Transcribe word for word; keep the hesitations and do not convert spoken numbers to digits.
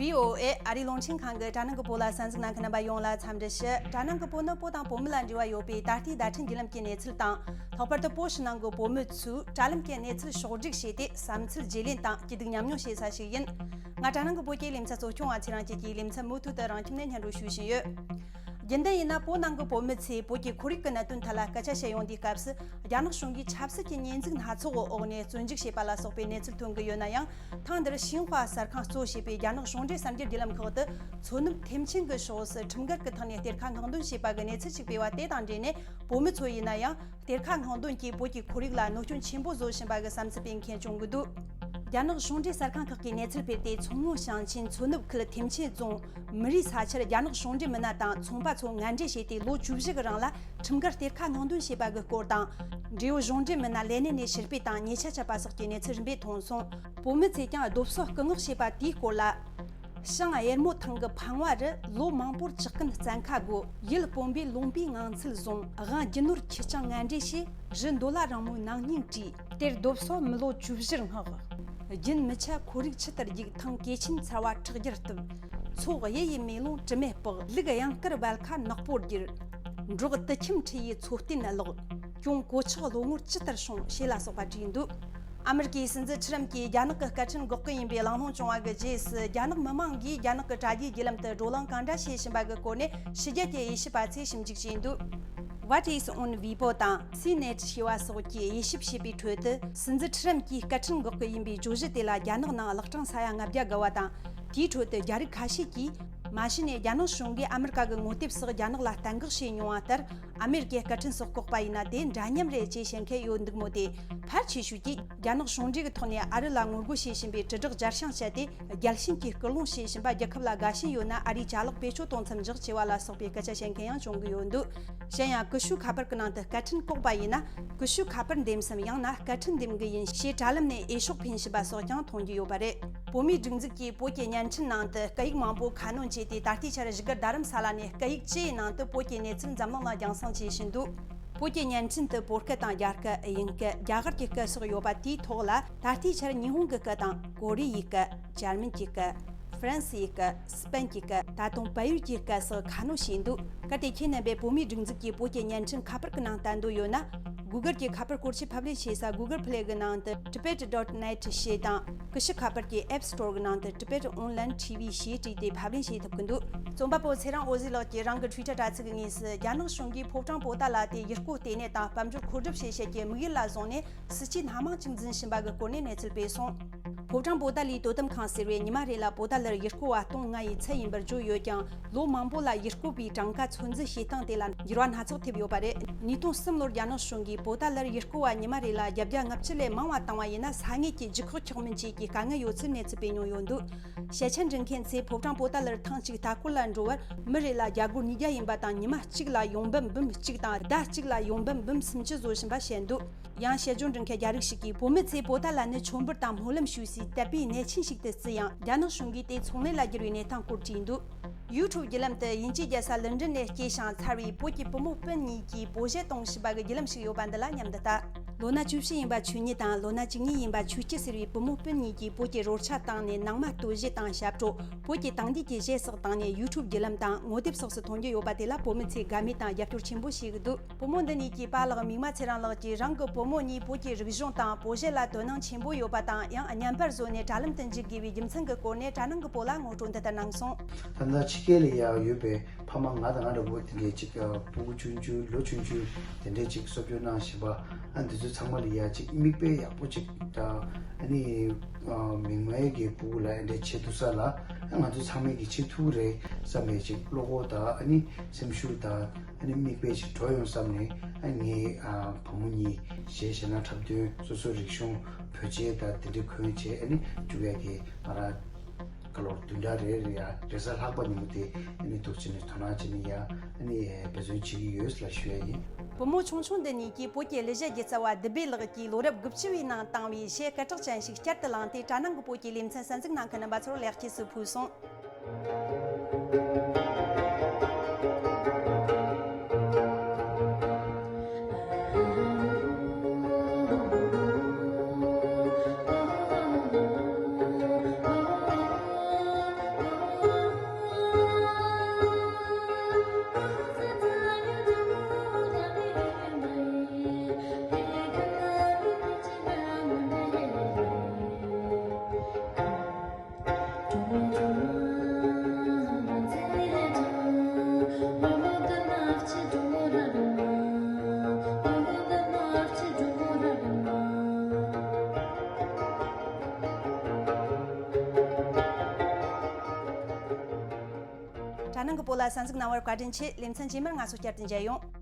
བྷི་ཨོ་ཨེ་ཨ་རིའི་རླུང་འཕྲིན་ཁང་གི་དྲ་ནང་གི་བོད་ལ་གསན་གཟིགས་གནང་མཁན་རྣམ་པ་ཡོངས་ལ་འཚམས་འདྲི་ཞུ། དྲ་ནང་གི་བོད་ནི་བོད་དང་བོད་མི་ལ་འབྲེལ་བ་ཡོད་པའི་ད་ལྟའི་བརྡ་འཕྲིན་བརྒྱུད་ལམ་གྱི་གནས་ཚུལ་དང་། ལྷག་པར་དུ་བོད་ཕྱི་ནང་གི་བོད་མི་ཚོས་དྲ་ལམ་གྱི་གནས་ཚུལ་ཕྱོགས་སྒྲིག་བྱས་ཏེ། བསམ་ཚུལ་བརྗེ་ལེན་དང་སྐྱིད་སྡུག་མཉམ་མྱོང་བྱེད་ས་ཞིག་ཡིན། ང་དྲ་ནང་གི་བོད་ཀྱི་ལེ་ཚན་གཙོ་སྐྱོང་བ་ཚེ་རིང་སྐྱིད་ཀྱིས་ལེ་ཚན་མུ་མཐུད་དུ་རང་ཁྱིམ་ནས་སྙན་སྒྲོན་ཞུ་བཞིན་ཡོད། རྒྱུན་ལྡན་ཡིན་ན་བོད་ནང་གི་བོད་མི་ཚོས་བོད་ཀྱི་ཁོར་ཡུག་གི་གནད་དོན་ཐད་ལ་སྐད་ཆ་བཤད་ཡོང་དུས་སྐབས་སུ། རྒྱ་ནག་གཞུང་གིས་ཆབ་སྲིད་ཀྱི་ཉེས་འཛུགས་སྣ་ཚོགས་འོག་ནས་བཙོན་འཇུག་བྱས་པ་ལ་སོགས་པའི་གནས་ཚུལ་ཐོན་གྱི་ཡོད་ན་ཡང་། ཐེངས་འདིར་ཤིན་ཧྭ་གསར་ཁང་གཙོ་བྱས་པའི་རྒྱ་ནག་གཞུང་འབྲེལ་གསར་འགྱུར་བརྒྱུད་ལམ་ཁག་ཏུ། མཚོ་ནུབ་ཐེམ་ཆེན་གྱི་ཕྱོགས་སུ་ཁྲིམས་འགལ་གྱི་ཐོག་ནས་གཏེར་ཁ་སྔོག་འདོན་བྱས་པ་གི་གནས་ཚུལ་ཞིག་སྤེལ་བ་དེ་དང་འབྲེལ་ནས། བོད་མི་ཚོ་ཡིན་ན་ཡང་། གཏེར་ཁ་སྔོག་འདོན་གྱིས་བོད་ཀྱི་ཁོར་ཡུག་ལ་གནོད་སྐྱོན་ཆེན་པོ་བཟོ་བཞིན་པ་གི་བསམ་ཚུལ་སྤེལ་མཁན་བྱུང་གི་འདུག་རྒྱ་ནག་གཞུང་འབྲེལ་གསར་ཁང་ཁག་གིས་གནས་ཚུལ་སྤེལ་ཏེ། མཚོ་སྔོན་ཞིང་ཆེན་མཚོ་ནུབ་ཁུལ་ཐེམ་ཆེན་རྫོང་མི་རིགས་ས་ཆར་རྒྱ་ནག་གཞུང་འབྲེལ་མི་སྣ་དང་ཚོང་པ་ཚོ་ངན་འབྲེལ་བྱས་ཏེ། ལོ་བཅུ་བཞི་གི་རིང་ལ་ཁྲིམས་འགལ་གཏེར་ཁ་སྔོག་འདོན་བྱས་པ་གི་སྐོར་དང་། འབྲེལ་ཡོད་གཞུང་འབྲེལ་མི་སྣ་ལས་གནས་ནས་ཕྱིར་འབུད་དང་ཉེས་ཆད་བཅད་པ་སོགས་ཀྱི་གནས་ཚུལ་རིམ་པས་ཐོན་སོང་། བོད་མི་ཚོས་ཀྱང་རྡོབ་སོལ་རྐུ་མངགས་བྱས་པ་དེའི་སྐོར་ལ། ཤང་གཡེར་མོ་ཐང་གི་ཕང་བ་རུ་ལོ་མང་པོར་ཇག་རྐུན་བཙན་ཁ་བགོས། ཡུལ་དཔོན་པོས་ལུང་པའི་ངང་ཚུལ་བཟུང་། དབང་རྒྱུ་ནོར་ཁྱི་སྤྱང་ངན་འབྲེལ་བྱས། རི་འདོད་ལ་རིང་མོའི་ནང་སྙིང་བྲིས། གཏེར་རྡོབ་སོལ་མི་ལོ་བཅུ་བཞིར་བསྔགས། རྒྱུན་མི་ཆད་ཁོར་ཡུག་ཆུ་ལྟར་རྒྱུག་ཐང་གོས་ཆེན་ཚ་བ་ཁྲག་རྒྱུར་གཏུབ། མཚོ་གཡུ་ཡི་མེ་ལོང་དྲི་མེད་ཕོག་ལུག་གཡང་དཀར་བལ་ཁ་ནག་པོར་བསྒྱུར། འབྲོག་དུད་ཁྱིམ་ཁྲི་ཡི་མཚོ་རྟེན་བརླག་གྱོང་གོད་ཆག་ལོ་ངོར་ཇི་ལྟར་བྱུང་ཞེས་ལ་སོགས་པ་བྲིས་འདུག་ཨ་མེ་རི་ཀའི་སྲིད་འཛིན་ཁྲི་རམ་གྱིས་རྒྱ་ནག་གི་སྐད་འཕྲིན་འགོག་གི་ཡིན་པའི་གླེང་སློང་བྱུང་བ་གི་རྗེས་སུ། རྒྱ་ནག་མི་མང་གིས་རྒྱ་ནག་གི་དྲ་རྒྱའི་བརྒྱུད་ལམ་དུ་བགྲོ་གླེང་གང་འདྲ་བྱེད་བཞིན་པ་གི་སྐོར་ནས་ཕྱི་རྒྱལ་གྱི་དབྱེ་ཞིབ་པ་ཚོས་ཞིབ་འཇུག་བྱས་འདུག What is on Weibo དང་སི་ནེ་ཊི་ཞེས་པ་སོགས་ཀྱིས་དབྱེ་ཞིབ་བྱས་པའི་ཁྲོད་དུ། སྲིད་འཛིན་ཁྲི་རམ་གྱིས་སྐད་འཕྲིན་འགོག་གི་ཡིན་པའི་བརྗོད་གཞི་དེ་ལ་རྒྱ་ནག་ནང་གླེགས་གྲངས་ས་ཡ་ལྔ་བརྒྱ་བརྒལ་བ་དང་། དེའི་ཁྲོད་དུ་རྒྱ་རིགས་ཁ་ཤས་ཀྱིས། མ་གཞི་ནས་རྒྱ་ནག་གཞུང་གིས་ཨ་མེ་རི་ཀ་གི་ངོ་དེབ་སོགས་རྒྱ་ནག་ལ་གཏན་འགོག་བྱས་མྱོང་བ་ལྟར། ཨ་མེ་རི་ཀའི་སྐད་འཕྲིན་སོགས་བཀོག་པ་ཡིན་ན་དེ་འདྲ་མཉམ་རེད་ཅེས་བཤད་མཁན་ཡོད་འདུག་མོད། དེ་ཕལ་ཆེ་ཤོས་ཀྱིས་རྒྱ་ནག་གཞུང་འབྲེལ་གྱི་ཐོག་ནས་ཨ་རི་ལ་ངོ་རྒོལ་བྱེད་བཞིན་པའི་དྲིལ་བསྒྲགས་སྦྱར་བྱང་བྱས་ཏེ། རྒྱལ་ཞེན་གྱིས་སྐུལ་སློང་བྱེད་བཞིན་པ། རྒྱལ་ཁབ་ལ་དགའ་ཞེན་ཡོད་ན་ཨ་རིའི་ཅ་ལག་བེད་སྤྱོད་གཏོང་མཚམས་འཇོག་ཅེས་པ་ལ་སོགས་པའི་སྐད་ཆ་བཤད་མཁན་ཡང་བྱུང་གི་ཡོད་འདུག་གཞན་ཡང་ཀུ་ཤུ་ཁ་པར་གྱི་ནང་དུ་སྐད་འཕྲིན་བཀོག་པ་ཡིན་ན། ཀུ་ཤུ་ཁ་པར་འདེམས་སམ། ཡང་ན་སྐད་འཕྲིན་འདེམས་གི་ཡིན་ཞེས་དྲ་ལམ་ནས་འོས་ཤོག་འཕེན་བཞིན་པ་སོགས་ཀྱང་མཐོང་རྒྱུ་ཡོད་པ་རེད། བོད་མིའི་སྒྲིག་འཛུགས་ཀྱིས་བོད་ཀྱི་བརྙན་འཕྲིན་ནང་དུ་སྐད་ཡིག་མང་པོ་ཁ་སྣོན་བྱས་ཏེ། ད་ལྟའི་ཆར་བཞུགས་སྒར་རྡ་རམ་ས་ལ་ནས་སྐད་ཡིག་ཅི་ཡི་ནང་དུ་བོད་ཀྱི་གནས་ཚུལ་འཛམ་གླིང་ལ་རྒྱང་སྲིང་བྱེད་བཞིན་འདུག་བོད་ཀྱི་བརྙན་འཕྲིན་དུ་བོད་སྐད་དང་རྒྱ་སྐད། དབྱིན་སྐད། རྒྱ་གར་གྱི་སྐད་སོགས་ཡོད་པ་དེའི་ཐོག་ལ། ད་ལྟའི་ཆར་ཉི་ཧོང་གི་སྐད་དང་། ཀོ་རི་ཡི་སྐད། འཇར་མན་གྱི་སྐད། ཧྥ་རན་སིའི་སྐད། སྤེན་གྱི་སྐད། ད་དུང་བལ་ཡུལ་གྱི་སྐད་སོགས་ཁ་སྣོན་བྱས་འདུག་གལ་ཏེ་ཁྱེད་རྣམ་པས་བོད་མིའི་སྒྲིག་འཛུགས་ཀྱིས་བོད་ཀྱི་བརྙན་འཕྲིན་ཁ་པར་གྱི་ནང་བསྟན་འདོད་ཡོད་ན། Google གྱི་ཁ་པར་སྐོར་ཆས་ཕབ་ལེན་བྱེད་ས་Google Play གི་ནང་དུ་tibet dot net ཞེས་དང་། ཀུ་ཤུ་ཁ་པར་གྱི་App Store གི་ནང་དུ་Tibet Online T V ཞེས་བྲིས་ཏེ་ཕབ་ལེན་བྱེད་ཐུབ་ཀྱི་འདུག་རྩོམ་པ་པོ་ཚེ་རིང་འོད་ཟེར་ལགས་ཀྱིས་རང་གི་Twitter དྲ་ཚིགས་ཀྱི་ངོས་སུ། རྒྱ་ནག་གཞུང་གིས་ཕོ་བྲང་པོ་ཏཱ་ལ་དེ་ཡུལ་སྐོར་ལྟེ་གནས་དང་དཔལ་འབྱོར་མཁོ་སྒྲུབ་བྱེད་ཆེད་ཀྱི་དམིགས་ཡུལ་ལ་བཟུང་ནས། སྲིད་ཇུས་སྣ་མང་ཅིག་འཛིན་བཞིན་པ་གི་སྐོར་ནས་གནས་ཚུལ་སྤེལ་སོང་། ཕོ་བྲང་པོ་ཏཱ་ལའི་དོ་དམ་ཁང་ཟེར་བས་ཉི་མ་རེ་ལ་པོ་ཏཱ་ལར་ཡུལ་སྐོར་བ་སྟོང་ལྔ་ཡི་ཚད་ཡིན་པར་བརྗོད་ཡོད་ཀྱང་། ལོ་མང་པོ་ལ་ཡུལ་སྐོར་བའི་གྲངས་ཀ་ཚོད་འཛིན་བྱེད་སྟངས་དེ་ལ་འགྱུར་བ་སྣ་ཚོགས་ཐེབས་ཡོད་པ་རེད། ཉིས་སྟོང་གསུམ་ལོར་རྒྱ་ནག་གཞུང་གིས་པོ་ཏཱ་ལར་ཡུལ་སྐོར་བ་ཉི་མ་རེ་ལ་བརྒྱད་བརྒྱ་ལྔ་བཅུ་ལས་མང་བ་བཏང་བ་ཡིན་ན། ས་ངོས་ཀྱི་རྒྱུ་ཁག་འཁྱོག་མིན་བཅས་ཀྱི་དཀའ་ངལ་ཡོད་ཚུལ་གནས་ཚུལ་སྤེལ་མྱོང་ཡོད་འདུག་ཤེས་བྱ་འབྲི་མཁན་ཚོས་ཕོ་བྲང་པོ་ཏཱ་ལར་ཐེངས་གཅིག་ལྟ་སྐོར་ལ་འགྲོ་བར། མི་རེ་ལ་རྒྱ་སྒོར་ཉིས་བརྒྱ་ཡིན་པ་དང་། ཉི་མ་གཅིག་ལ་ཡོང་འབབ་འབུམ་གཅིག་དང་། ཟླ་གཅིག་ལ་ཡོང་འབབ་འབུམ་སུམ་ཅུ་བཟོ་བཞིན་པ་བཤད་འདུག་ཡང་དཔྱད་བརྗོད་འབྲི་མཁན་རྒྱ་རིགས་ཤིག་གིས། བོད་མི་ཚོས་པོ་ཏཱ་ལ་ནི་མཆོད་འབུལ་དང་སྨོན་ལམ་ཞུ་སའི་དད་པའི་གནས་ཆེན་ཞིག་ཏུ་བརྩིས་ཡང་། རྒྱ་ནག་གཞུང་གིས་དེ་ཚོང་ལས་ལ་བསྒྱུར་བའི་གནས་སྟངས་སྐོར་བྲིས་འདུག YouTube བརྒྱུད་ལམ་དུ་དབྱིན་ཇིའི་རྒྱལ་ས་ལན་ཀྲན་ནས་སྐྱེས་ཤིང་འཚར་བའི་བོད་ཀྱི་བུ་མོ་སྤུན་གཉིས་ཀྱིས་བོད་གཞས་གཏོང་བཞིན་པ་གི་བརྒྱུད་ལམ་ཞིག་ཡོད་པ་འདི་ལ་མཉམ་དུ་ལྟ། ལོ་ན་བཅུ་བཞི་ཡིན་པ་ཆོས་ཉིད་དང་། ལོ་ན་བཅུ་གཉིས་ཡིན་པ་ཆོས་སྐྱིད་ཟེར་བའི་བུ་མོ་སྤུན་གཉིས་ཀྱིས་བོད་ཀྱི་རོལ་ཆ་བཏང་ནས་ནང་མ་སྟོད་གཞས་དང་ཞབས་བྲོ། བོད་ཀྱི་དེང་དུས་ཀྱི་གཞས་སོགས་བཏང་ནས་YouTube བརྒྱུད་ལམ་དང་ངོ་དེབ་སོགས་སུ་མཐོང་རྒྱུ་ཡོད་པ་དེ་ལ་བོད་མི་ཚོས་དགའ་མོས་དང་རྒྱབ་སྐྱོར་ཆེན་པོ་བྱེད་ཀྱི་འདུག་བུ་མོ་འདི་གཉིས་ཀྱི་པཱ་ལགས་མིག་དམར་ཚེ་རིང་ལགས་ཀྱིས་རང་གི་བུ་མོ་གཉིས་བོད་ཀྱི་རིག་གཞུང་དང་བོད་གཞས་ལ་དོ་སྣང་ཆེན་པོ་ཡོད་པ་དང་། ཡང་བརྙན་པར་བཟོས་ནས་དྲ་ལམ་དུ་འཇུག་དགོས་པའི་རྒྱུ་མཚན་གྱི་སྐོར་ནས་དྲ་ནང་གི་བོད་ལ་ངོ་སྤྲོད་འདི་ལྟར་གནང་སོང་། ད་ལྟ་ཕྱི་རྒྱལ་ལ་ཡང་ཡོད་པའི་ཕ་མ་ང་དང་ང་འདྲ་བོ་དེ་འདྲའི་ཅིག་ཕྲུ་གུ་ཆུང་ཆུང་ལོ་ཆུང་ཆུང་དེ་འདྲའི་ཅིག་གསོ་སྐྱོང་གནང་བཞིན་པ། ཨ་འདི་ཚོ་ཚང་མ་ལ་ཡ་ཅིག་མིག་དཔེ་ཡག་པོ་ཅིག་དང་། ཨ་ནི་མིག་དམར་གྱི་ཕྲུ་གུ་ལ་འདི་འདྲ་བྱེད་ཐུབ་ས་ལ། ཨ་ང་ཚོ་ཚང་མས་ཀྱི་བྱེད་ཐུབ་རེད་བསམ་པའི་ཅིག་བློ་ཁོག་དང་། ཨ་ནི་སེམས་ཤུགས་དང་། ཨ་ནི་མིག་དཔེ་ཅིག་འགྲོ་ཡོང་བསམ་ནས། ཨ་ངའི་ཨ་བུ་མོ་གཉིས་གཞས་གཞས་སྣ་འཁྲབ་སྟོན། སོ་སོའི་རིག་གཞུང་བོད་ཆས་དང་དེ་འདྲ་གོན་བྱས། ཨ་ནི་བཅུག་ཡ་དེ་ང་རང་སྐར་ལོར་བདུན་ཕྲག་རེ་རེ་ཡ་རེས་གཟའ་ལྷག་པ་ཉིན་མོ་དེ་ཨ་ནི་འདུག་བྱས་ནས་དོ་སྣང་བྱས་ནས་ཡ་ཨ་ནི་འབད་བརྩོན་བྱེད་ཀྱི་ཡོད་ལ་ཞུ་ཡ་ཡིན། བུ་མོ་ཆུང་ཆུང་འདི་གཉིས་ཀྱིས་བོད་ཀྱི་གླུ་གཞས་སྒྱུ་རྩལ་བ་བདུད་བྷེ་ལགས་ཀྱིས་ལོ་རབས་དགུ་བཅུ་བའི་ནང་བཏང་བའི་གཞས་སྐད་གྲགས་ཅན་ཞིག་བསྐྱར་དུ་བླངས་ཏེ། དྲ་ནང་གི་བོད་ཀྱི་ལེ་ཚན་གསན་གཟིགས་གནང་མཁན་རྣམ་པ་ཚོར་ལེགས་སྐྱེས་སུ་ཕུལ་སོང་། པོ་ལ་གསན་གཟིགས་གནང་བར་བཀའ་དྲིན་ཆེ། ལེ་ཚན་རྗེས་མར་ང་ཚོ་བསྐྱར་དུ་མཇལ་ཡོང་།